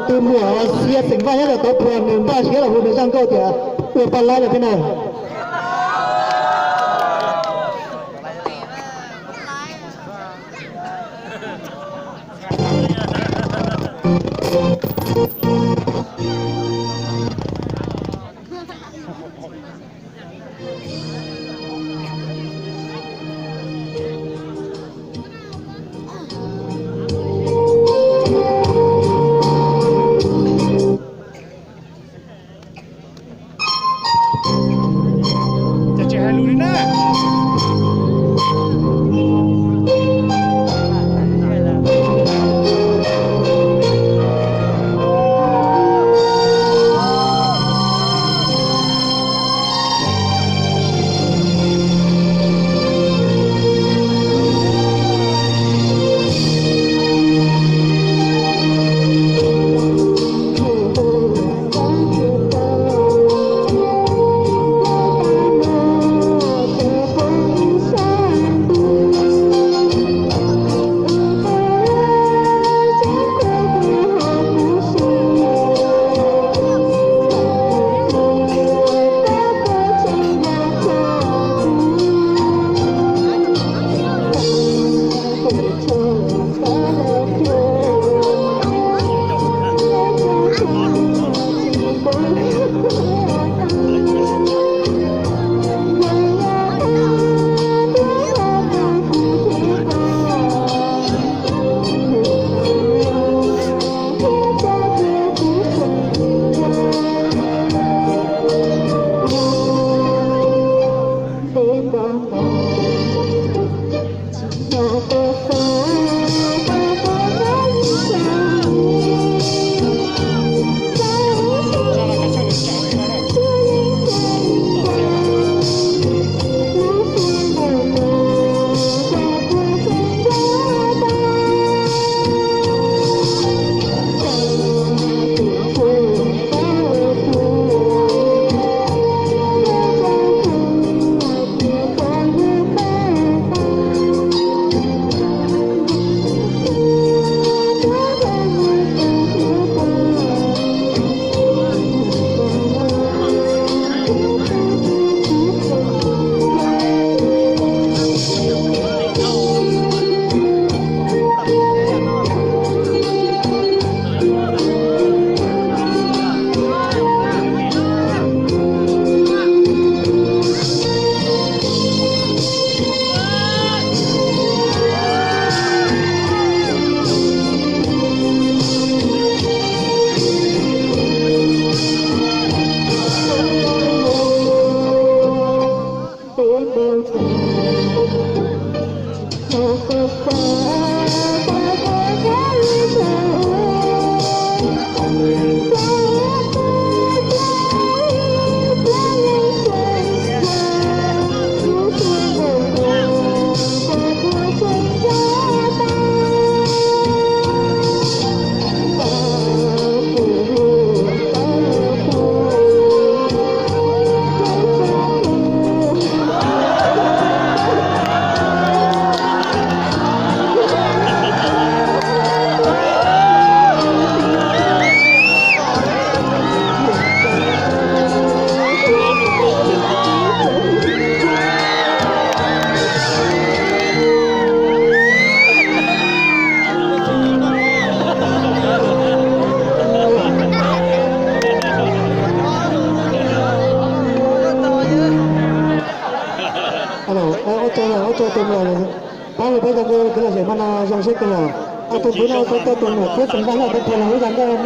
Tus muam Xia xeem Vaj nyob rau Tauv Phuam nws npaj siab los hu nws zaj nkauj tias ua paj laib no thiab na. Ces tsis hais lus li na. Ua tsaug, ua tsaug tus mlom, pab lus peb cov nkauj kwv lom zem hmo no zoo siab kawg los. Ob tug kwv no tau coj tus muam Kub Xeem Vaj nyob Tauv Phuam los hu zaj nkauj.